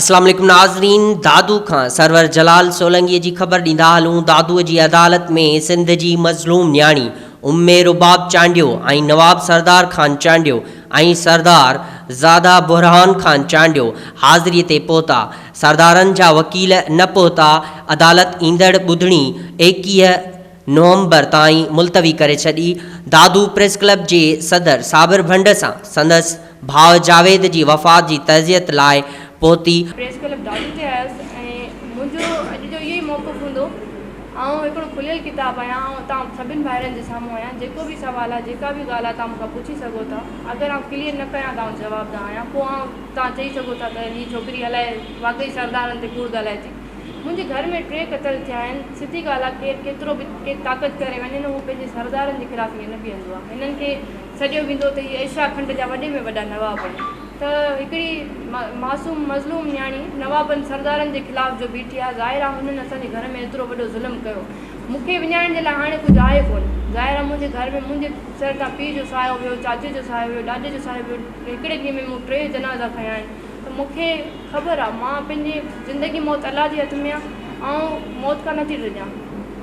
اسلام عليڪم ناظرين دادو کان سرور جلال سولنگي جي خبر ڏيندا هلون دادو جي عدالت ۾ سنڌ جي مظلوم نياڻي ام رباب چانڊيو ۽ نواب سردار خان چانڊيو ۽ سردار زاده برهان خان چانڊيو حاضري تي پهتا سردارن جا وڪيل نه پهتا عدالت ايندڙ ٻڌڻي 21 نومبر تائين ملتوي ڪري ڇڏي. دادو پريس ڪلب جي صدر صابر ڀنڊ سان سندس ڀاء جاويد جي وفات جي تعزيت لاء پهتي. پريس ڪلب دادو تي آيس ۽ منهنجو اڄ جو اهو ئي موقف هوندو. آئون هڪڙو کليل ڪتاب آهيان. آئون توهان سڀن ڀائرن جي سامهون آهيان. جيڪو به سوال آهي، جيڪا به ڳالهه آهي توهان مون کان پڇي سگهو ٿا. اگر آئون ڪليئر نه ڪيان ته آئون جوابده آهيان. پوء آئون توهان چئي سگهو ٿا ته هي ڇوڪري الائي واقعي سردارن تي ڪوڙ ڳالهائي ٿي. منهنجي گهر ۾ ٽي قتل ٿيا آهن، سڌي ڳالهه آ ڪير ڪيترو به ڪي طاقت ڪري وڃي نه هو پنهنجي سردارن جي خلاف ائين نه بيهندو آ، هنن کي سڏيو ويندو ته هي ايشيا کنڊ جا وڏي ۾ وڏا نواب آهن ته هڪڙي معصوم مظلوم نياڻي نوابن سردارن جي خلاف جو بيٺي آ، ظاهر آ هنن اسان جي گهر ۾ ايترو وڏو ظلم ڪيو، مون کي وڃائڻ جي لاء هاڻي ڪجهه آهي ڪونه، ظاهر آ منهنجي گهر ۾ منهنجي سر تان پيء جو سايو ويو، چاچي جو سايو ويو، ڏاڏي جو سايو ويو، هڪڙي ڏينهن ۾ مون ٽي جنازا کنيا آهن. ته مون کي خبر آ مان پنهنجي زندگي موت الله جي هٿ ۾ آ آئون موت کان نٿي ڊڄان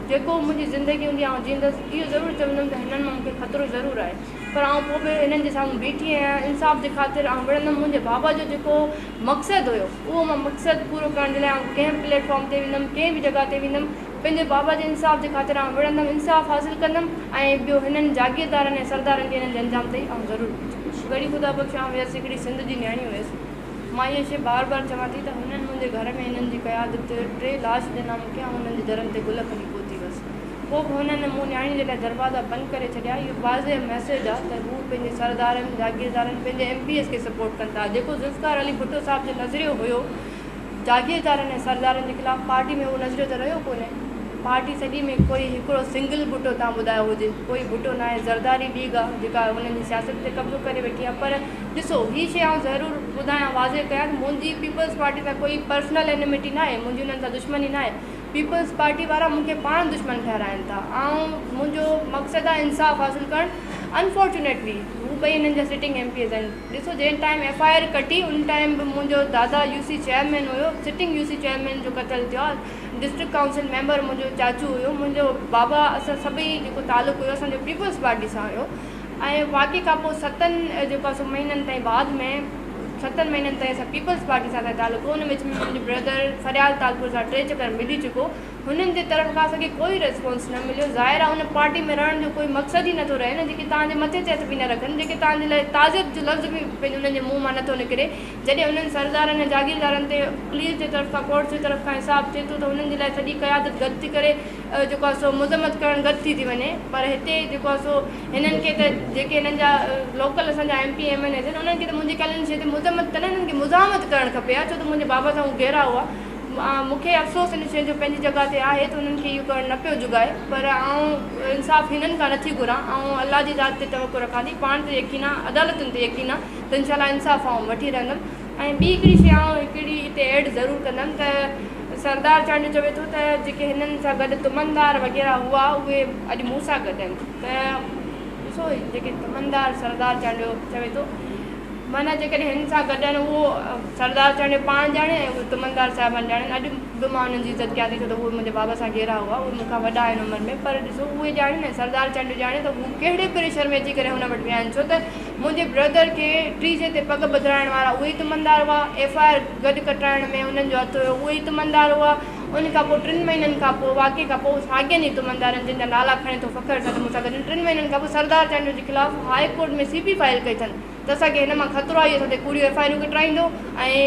جيڪو منهنجي زندگي هوندي آئون جيئندس اهو ضرور چوندم ته هنن مان مون کي خطرو ضرور آهي پر آئون پوء به هنن جي سامهون بيٺي آهيان انصاف جي خاطر آئون وڙهندم منهنجي بابا جو جيڪو مقصد هيو اهو مان مقصد پورو ڪرڻ جي لاء آئون ڪنهن به پليٽ فارم تي ويندم ڪنهن به جڳهه تي ويندم پنهنجي بابا جي انصاف جي خاطر آئون وڙهندم انصاف حاصل ڪندم ۽ ٻيو هنن جاگيردارن ۽ سردارن کي هنن جي انجام تائين آئون ضرور پهچندس. ڳڙهي خدا بخش آئون هيس هڪڙي سنڌ جي نياڻي هيس مان اها شيء بار بار چوان ٿي ته هنن منهنجي گهر ۾ هنن جي قيادت ٽي لاش ڏنا مون کي آئون هنن جي درن تي گل کڻي پهتي هيس پوء به هنن مون نياڻي جي لاء دروازا بند ڪري ڇڏيا اهو واضح ميسيج آ ته هو پنهنجي سردارن جاگيردارن پنهنجي ايم پي ايس کي سپورٽ ڪن ٿا جيڪو ذوالفقار علي ڀٽو صاحب جو نظريو هيو جاگيردارن ۽ سردارن جي خلاف پارٽي ۾ اهو نظريو ته رهيو ڪونهي. پارٽي سڄي ۾ ڪوئي هڪڙو سنگل ڀٽو تان ٻڌايو هجي. ڪوئي ڀٽو ناهي. زرداري ليگ آ جيڪا هنن جي سياست تي قبضو ڪري ويٺي آ. پر ڏسو هي شيء آئون ضرور ٻڌايان واضح ڪيان ته منهنجي پيپلز پارٽي سان ڪوئي پرسنل اينمٽي ناهي. منهنجي انهن سان دشمني ناهي. پيپلز پارٽي وارا مون کي پاڻ دشمن ٺهرائين ٿا. آئون منهنجو مقصد آ انصاف حاصل ڪرڻ. انفارچونيٽلي هو ٻئي هنن جا سٽنگ ايم پي ايز آهن. ڏسو جنهن ٽائيم ايف I R ڪٽي ان ٽائيم به منهنجو دادا يو سي چيئرمين هيو سٽنگ يو سي چيئرمين جو قتل ٿيو آهي ڊسٽرڪٽ ڪائونسل ميمبر منهنجو چاچو هيو منهنجو بابا اسان سڀئي جيڪو تعلق هيو اسان جو پيپلز پارٽي سان هيو ۽ واقعي کان پوء ستن جيڪو آهي سو مهينن تائين بعد ۾ ستن مهينن تائين اسان پيپلز پارٽي سان اسان تعلق هو ان وچ ۾ منهنجو برادر فريال تالپور سان ٽي چڪر ملي چڪو هنن جي طرف کان اسان کي ڪوئي ريسپانس نه مليو، ظاهر آهي ان پارٽي ۾ رهڻ جو ڪوئي مقصد ئي نٿو رهي نه، جيڪي توهان جي مٿي تي هٿ به نه رکن، جيڪي توهان جي لاء تعزيت جو لفظ به پنهنجي انهن جي منهن مان نٿو نڪري، جڏهن انهن سردارن ۽ جاگيردارن تي پوليس جي طرف کان ڪورٽ جي طرف کان حساب ٿئي ٿو ته انهن جي لاء سڄي قيادت گڏ ٿي ڪري جيڪو آهي سو مذمت ڪرڻ گڏ ٿي ٿي وڃي پر هتي جيڪو آهي سو هنن کي ته جيڪي هنن جا لوڪل اسان جا M P M N As آهن انهن کي ته منهنجي خيال ان شيء تي مذمت ته نه هنن کي مزاحمت ڪرڻ کپي ها ڇو ته منهنجي بابا سان هو گهرا هئا. مون کي افسوس ان شيء جو پنهنجي جڳهه تي آهي ته انهن کي اهو ڪرڻ نه پيو جڳائي پر آئون انصاف هنن کان نٿي گهران آئون الله جي ذات تي توڪل رکان ٿي پاڻ تي يقين آ عدالتن تي يقين آ ته انشاء الله انصاف آئون وٺي رهندم ۽ ٻي هڪڙي شيء آئون هڪڙي هتي ايڊ ضرور ڪندم ته سردار چانڊيو چوي ٿو ته جيڪي هنن سان گڏ تمندار وغيره هئا اهي اڄ مون سان گڏ آهن ته ڏسو جيڪي تمندار سردار چانڊيو چوي ٿو معنيٰ جيڪڏهن هن سان گڏ آهن اهو سردار چانڊيو پاڻ ڄاڻي ۽ اهي تمندار صاحبان ڄاڻن. اڄ به مان انهن جي عزت ڪيان ٿي ڇو ته اهي منهنجي بابا سان گهرا هئا، اهي مون کان وڏا آهن عمر ۾ پر ڏسو اهي ڄاڻين ۽ سردار چانڊيو ڄاڻي ته هو ڪهڙي پريشر ۾ اچي ڪري هن وٽ ويا آهن ڇو ته منهنجي برادر کي ٽيجهي تي پڳ ٻڌرائڻ وارا اهي ئي تمندار هئا، ايف I R گڏ ڪٽرائڻ ۾ انهن جو هٿ هيو اهي ئي تمندار هئا. ان کان پوء ٽن مهينن کان پوء واقعي کان پوء ساڳين ئي تمندارن جن جا نالا کڻي ٿو فخر سان ته مون سان گڏ آهن ٽن مهينن کان پوء سردار چانڊيو جي خلاف هاء ڪورٽ ۾ سي پي فائل ڪئي اٿن ته اسان کي هن مان خطرو آهي اهو اسان تي ڪوڙيون ايف I آرون ڪٽرائيندو ۽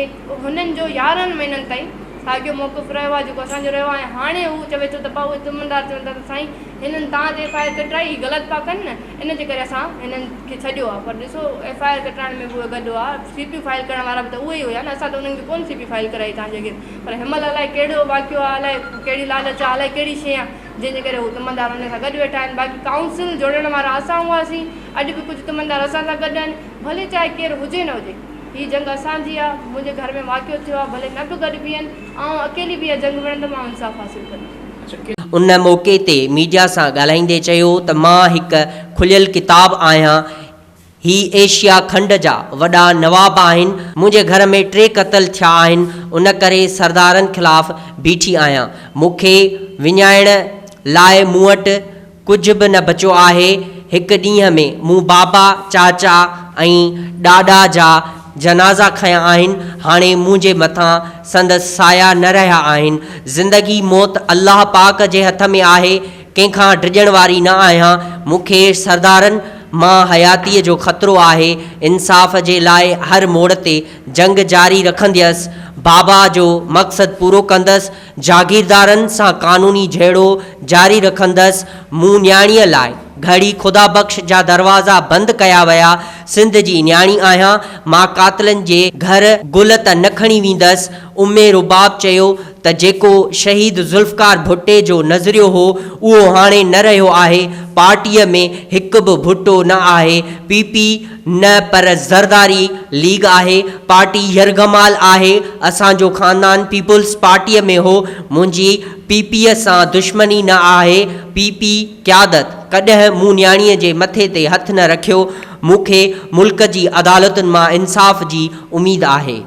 هنن جو 11 مهينن تائين ساڳيو موقف رهيو آهي جيڪو اسان جو رهيو آهي ۽ هاڻي هو چوي ٿو ته پا اهي تمندار چون ٿا ته سائين هنن توهان تي ايف I R ڪٽرائي هي غلط پيا ڪن نه ان جي ڪري اسان هنن کي ڇڏيو آهي پر ڏسو ايف I R ڪٽرائڻ ۾ به اهي گڏ هئا سي پي فائل ڪرڻ وارا به ته اهي ئي هيا نه اسان ته انهن کي ڪونه سي پي فائل ڪرائي توهان جي اڳين پر هن مهل الائي ڪهڙو واقعو آهي الائي ڪهڙي لالچ آهي الائي ڪهڙي شيء آهي جنهن جي ڪري هو تمندار انهن سان گڏ ويٺا آهن باقي ڪائونسل جوڙڻ وارا اسان هئاسين اڄ به ڪجهه تمندار اسان سان گڏ آهن ڀلي چاهي ڪير هجي نه هجي هي جنگ اسان جي آهي منهنجي گهر ۾ واقعو ٿيو آهي ڀلي نه به گڏ بيهن آئون اڪيلي به اها جنگ وڙهندم آئون انصاف حاصل ڪندس. ان موقعي تي ميڊيا سان ڳالهائيندي چيو ته مان هڪ کليل ڪتاب آهيان. هي ايشيا کنڊ جا وڏا نواب آهن، منهنجي گهر ۾ ٽي قتل ٿيا آهن، ان ڪري سردارن خلاف بيٺي آهيان، مون کي وڃائڻ لاء مون وٽ ڪجهه به نه بچيو آهي، هڪ ڏينهن ۾ مون بابا، چاچا ۽ ڏاڏا جا جنازا کنيا آهن، هاڻي منهنجي مٿان سندس سايا نه رهيا آهن، زندگي موت الله پاڪ جي هٿ ۾ آهي، ڪنهن کان ڊڄڻ واري نه آهيان، مون کي سردارن مان حياتيء جو خطرو آهي، انصاف جي لاء هر موڙ تي جنگ جاري رکنديس، بابا جو مقصد پورو ڪندس، جاگيردارن سان قانوني جهيڙو جاري رکندس، مون نياڻيء لاء گهڙي خدا بخش جا دروازا بند ڪيا ويا، سنڌ جي نياڻي آهيان، مان قاتلن جي گهر گل ته نه کڻي ويندس، ام رباب چيو ته جيڪو شهيد ذوالفقار ڀٽي جو نظريو هو اهو هاڻي نه رهيو آهي، پارٽيء ۾ هڪ به ڀٽو نه آهي، پي پي نه پر زرداري ليگ آهي، پارٽي يرغمال آهي، اسان جو خاندان پيپلز پارٽيء ۾ هو، منهنجي پي پي سان دشمني نه آهي، پي پي قيادت ڪڏهن مون نياڻيء جي مٿي تي هٿ نه رکيو، مون کي ملڪ جي عدالتن مان انصاف جي اميد آهي.